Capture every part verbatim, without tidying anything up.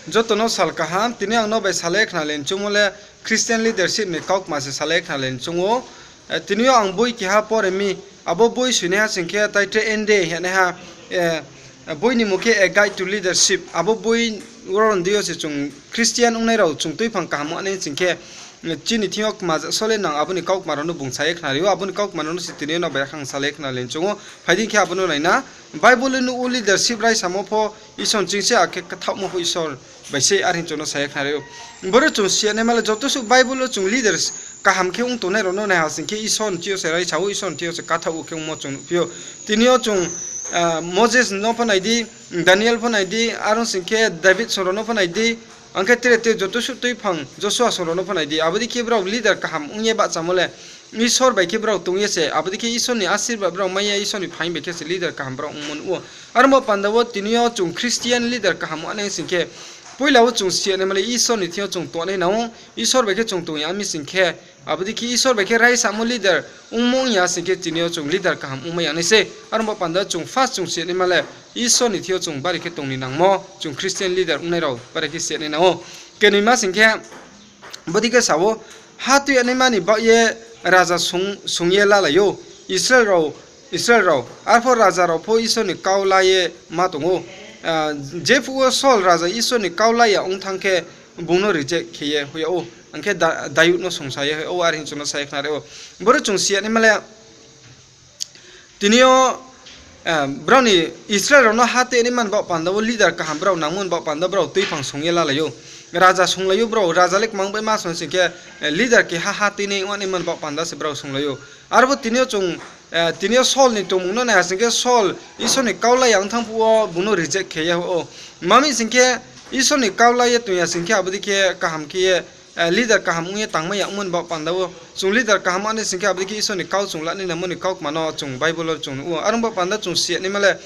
Joto no sal kaham, tini ang no bai salai khnalai ni choungmo le Christian leadership ni kaukma se salai khnalai ni choung ou. Eh, tini yo ang boi keha pore mi, abo boi soinaiha sing khe Dieter Ende hinaiha, eh, boi ni mung khe A Guide to Leadership, abo boi oro ni deing yo se chung Christian ongnai rao chung tuiphang kaham ong nai sing khe, chini thing yo kma ja sole nang abo ni kaukma rao no bung sa ye khnari ou, abo ni kaukma rao no se tini yo no bai khe ang salai khnalai ni choung ou. Phai di khe abo no nai na, Bible wo nuh ou leadership raisamo pho Isor ni ching se, akhe kathaohmo pho Isor bai se, are hing chung no sa ye khnari ou. Boro chung si ya naima le joto suh Bible wo chung leaders kaham khe ong tongnai rao no naiha sing khe Isor ni thing yo se raisa ou, Isor ni thing yo se kathaoh ou khe ongmo chung nuhphi ou. Tini yo chung, ah, Moses no pho nai di, Daniel pho nai di, aro sing khe David song rao no pho nai di, ang khe tre tre joto suh tuiphang Joshua song rao no pho nai di. Abo dei khe brao leader kaham ong ye bahchamo le Isor bai khe brao tong ye se, abo dei khe Isor ni asirbad brao mai ye Isor ni phaing bai khe se leader kaham brao ongmo nuh ou. Aro bo panda wo tini yo chung Christian leader kaham ong nai sing khe, poila wo chung si ya naima le Isor ni thing yo chung tongnai nang ou, Isor bai khe chung tong ya mi sing khe, abo dei khe Isor bai khe raisamo leader ongmo ong ya sing khe tini yo chung leader kaham ongmai ya nai se. Aro bo panda chung first chung si ya naima le Isor ni thing yo chung bari khe tong ni nangmo, chung Christian leader ongnai rao bari khe si ya nai nang ou. Kenoima sing khe, bodei khe sa ou, ha tui ya naima ni baoh ye raja sung, sung ye lalai ou, Israel rao, Israel rao. Arpho raja rao pho Isor ni kau la ye ma tong ou. Ah, jephuh wo Saul raja Isor ni kau la ya ong thanng khe bung no reject khe ye hoih yag ou. Ang khe Da-, Dayud no sungsa ye hoih yag ou, are hing chung no sa ye khnari ou. Boro chung si ya naima le, tini yo, eh, brao ni Israel rao no ha tui ya naima ni baoh panda wo leader kaham brao nangmo ni baoh panda brao tuiphang sung ye lalai ou. Raja sunglai ou brao, raja le kmang bai ma sung sing khe, eh, leader keha ha tui nai ong ya naima ni baoh panda se brao sunglai ou. Arpho tini yo chung, eh, tini yo Saul ni tongmung no naiha sing khe Saul Isor ni kau la ya ong thanng phuh wo bung no reject khe ye hoih ou. Mami sing khe Isor ni kau la ye tong ya sing khe abo dei khe kaham khe ye, eh, leader kaham ong ye tangmai yagmo ni baoh panda wo. Chung leader kaham ong nai sing khe abo dei khe Isor ni kau chung lanai nangmo ni kaukma no chung Bible wo chung nuh ou. Aro bo panda chung si ya naima le,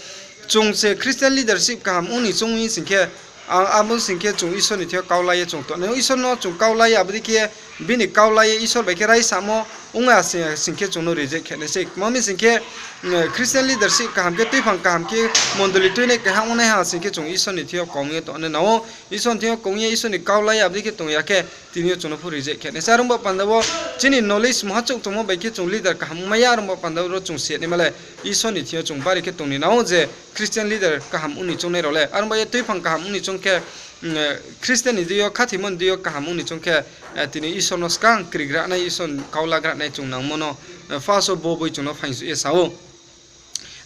chung se Christian leadership kaham ong ni choung sing khe, a-, abo sing khe chung Isor ni thing yo kau la ye chung tongnai. Isor no chung kau la ye abo dei khe bini kau la ye Isor bai khe raisamo ong ya sing, sing khe chung no reject khe nai se. Mami sing khe, eh, Christian leadership kaham khe, tuiphang kaham khe, mondoli tuinai keha ong naiha sing khe chung Isor ni thing yo kong ye tongnai nang ou. Isor ni thing yo kong ye Isor ni kau la ye abo dei khe tong ya khe, tini yo chung no pho reject khe nai se. Aro bo panda wo chini knowledge mungha chouh tongmo bai khe chung leader kaham ongmai ya, aro bo panda wo chung si ya naima le Isor ni thing yo chung bari khe tong ni nang ou je Christian leader kaham ong ni choungnai rao le. Aro bai ye tuiphang kaham ong ni choung khe, mm, eh, Christian ni deing yo, khathoimo ni deing yo kaham ong ni choung khe, eh, tini Isor no skang krigra nai, Isor ni kau lagra nai chung nangmo no, eh, first wo bo boi chung no phaingsuh ye sa ou.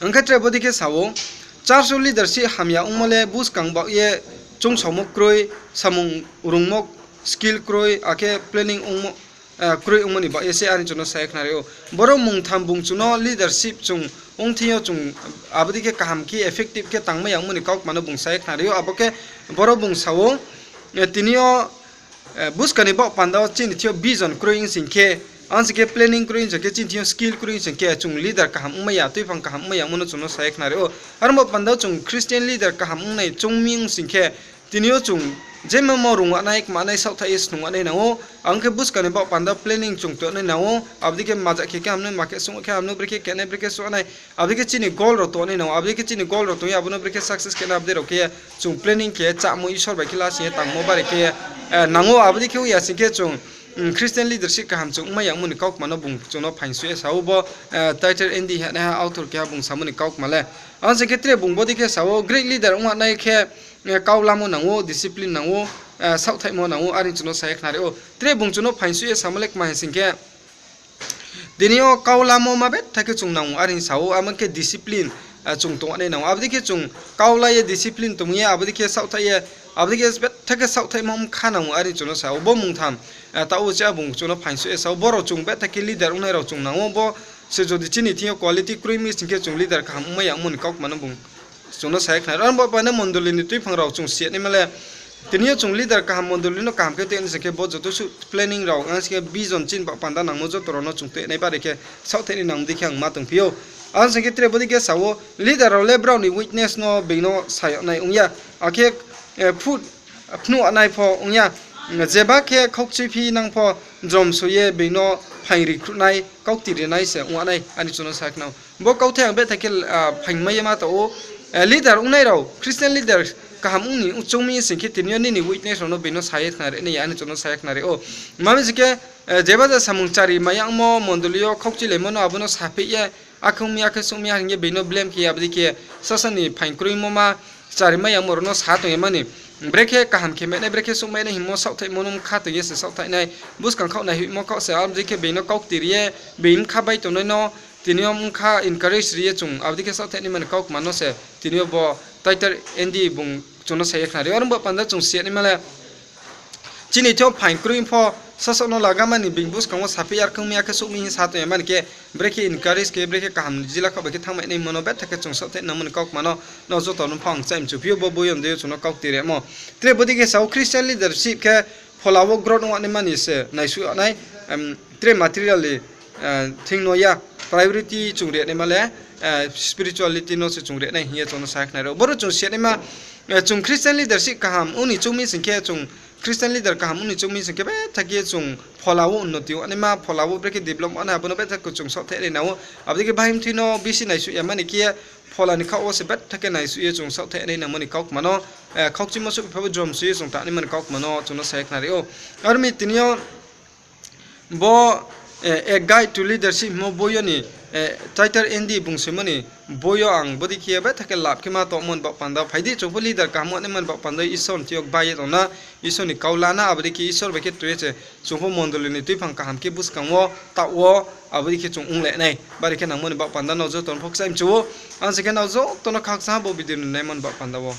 Ang khe tre bodei khe sa ou, church wo leadership hamya ongmo le buskang baoh ye choungsaomo kroi, samung rungmo skill kroi, akhe planning ongmo, eh, kroi ongmo ni baoh ye se, are hing chung no sa ye khnari ou. Boro mungtham bung chung no leadership chung ong thing yo chung abo dei khe kaham khe effective khe tangmai yagmo ni kaukma no bung sa ye khnari ou. Abo khe boro bung sa ou, eh, tini yo, eh, buskang ni baoh panda wo chini thing yo vision kroi ong sing khe, ang sing khe planning kroi ong sing khe, chini thing yo skill kroi ong sing khe, chung leader kaham ongmai ya, tuiphang kaham ongmai yagmo no chung no sa ye khnari ou. Aro bo panda wo chung Christian leader kaham ong nai choung mi ong sing khe, tini yo chung je mamo rung wanai, kmanai, saohthaih ye snung wanai nang ou. Ang khe buskang ni baoh panda planning chung tongnai nang ou. Abo dei khe maja khe khe hamnai, ma khe sung khe hamnai, brekhe khe nai, brekhe sung nai. Abo dei khe chini goal rao tongnai nang ou. Abo dei khe chini goal rao tong ye abo no brekhe success khe nai, abo dei rao khe chung planning khe chámo, Isor bai khe lasing ye tangmo bari khe, eh, nang ou. Abo dei khe ong ya sing khe chung, mm, Christian leadership kaham chung ongmai yagmo ni kaukma no bung chung no phaingsuh ye sa ou bo, eh, Dieter Ende hinaiha author keha bung samo ni kaukma le. Ang sing khe tre bung bodei khe sa ou, great leader ong wanai khe, eh, kau lamo nang ou, discipline nang ou, eh, saohthaihmo nang ou, are hing chung no sa ye khnari ou. Tre bung chung no phaingsuh ye samo le kma hing sing khe, tini yo kau lamo ma betha khe chung nang ou, are hing sa ou, abo khe discipline, eh, chung tong wanai nang ou. Abo dei khe chung kau la ye discipline tong ye, abo dei khe saohthaih ye, abo dei khe betha khe saohthaihmo mkha nang ou, are hing chung no sa ou. Bo mungtham, eh, taoh wo se bung chung no phaingsuh ye sa ou. Boro chung betha khe leader ongnai rao chung nang ou. Bo se jodi chini thing yo quality kroi mi sing khe chung leader kaham ongmai yagmo ni kaukma no bung chung no sa ye khnari ou. Aro bo panda mondoli ni tuiphang rao chung si ya naima le, tini yo chung leader kaham mondoli no kaham khe tui nai sing khe bo joto suh planning rao, ang sing khe vision chini baoh panda nangmo joto rao no chung tui nai bari khe saohthaih ni nang dei khe ang ma tongphi ou. Ang sing khe tre bodei khe sa ou, leader rao le brao ni weakness no being no sa yag nai ong ya. Akhe, eh, phut phnuh nai pho ong ya, jeba khe khaukchuiphi nang pho jrom so ye being no phaing ri khruh nai, kaukti ri nai se ong nai, are hing chung no sa khna ou. Bo kauthai ang betha khe, ah, phaingmai ye ma tong ou, eh, leader ongnai rao, Christian leader kaham ong ni choung mi sing khe tini yo nini witness rao no being no sa ye khnari nai ya, ani chung no sa ye khnari ou. Mami sing khe, jeba ja samung chari mai yagmo, mondoli yo khaukchilaimo no abo no sapheih ye, akhe ong mi, akhe souh mi ha hing ye being no blame khe ye, abo dei khe sasa ni phaing kroimo ma chari mai yagmo rao no sa tong ye mani. Brekhe kaham khe mai nai, brekhe souhmai nai hingmo saohthaihmo no mkha tong ye se saohthaih nai. Buskang khaoh naihoihmo khaoh se, abo dei khe being no kaukti ri ye, being mkha bai tongnai no, tini yo mkha encourage ri ye chung, abo dei khe saohthaih nai mani kaukma no se, tini yo bo Titor Andy bung chung no sa ye khnari ou. Aro ni baoh panda chung si ya naima le, chini thing yo phaing kroi pho, sasaoh no laga mani being buskang wo sapheih ye, akhe ong mi, akhe souh mi hing sa tong ya mani khe, brekhe encourage khe, brekhe kaham jila khaoh bai khe thanngmai naimo no betha khe chung saohthaih nangmo ni kaukma no, nrao joto no pho ang chai mchu phi ou, bo boi yo ndei yo chung no kaukti rimo. Tre bodei khe sao Christian leadership khe phola wo growth ong nai mani se naisuh nai, tre materially thing no ya, priority chung ri naima le, spirituality no se chung ri nai hing ye chung no sa khnari ou. Boro chung si ya naima, chung Christian leadership kaham ong ni choung mi sing khe, chung Christian leader kaham ong ni choung mi sing khe, betha khe chung phola wo unnoti ong naima, phola wo brekhe develop ong nai, abo no betha khe chung saohthaih nai nang ou. Abo dei khe bahai mthui no bisi naisuh ya mani khe, phola ni khaoh wo se betha khe naisuh ye chung saohthaih nai nangmo ni kaukma no, khaukchimo suh pha bo jrom suh ye chung ta nai mani kaukma no chung no sa ye khnari ou. Aro mi tini yo bo A Guide to Leadership hingmo boi yo ni, Titor Andy bung soimo ni boi yo ang bodei khe ye betha khe lap khe ma tongmo ni baoh panda phai di, chung pho leader kaham ong nai mani baoh panda Isor ni thing yo bai ye tong na, Isor ni kau la na, abo dei khe Isor bai khe tui ye se chung pho mondoli ni tuiphang kaham khe buskang wo taoh wo, abo dei khe chung ong le nai, bari khe nangmo ni baoh panda nrao joto no pho kchai mchu ou. Ang se khe nrao joto no khakchang ha bo video no naimo ni baoh panda wo.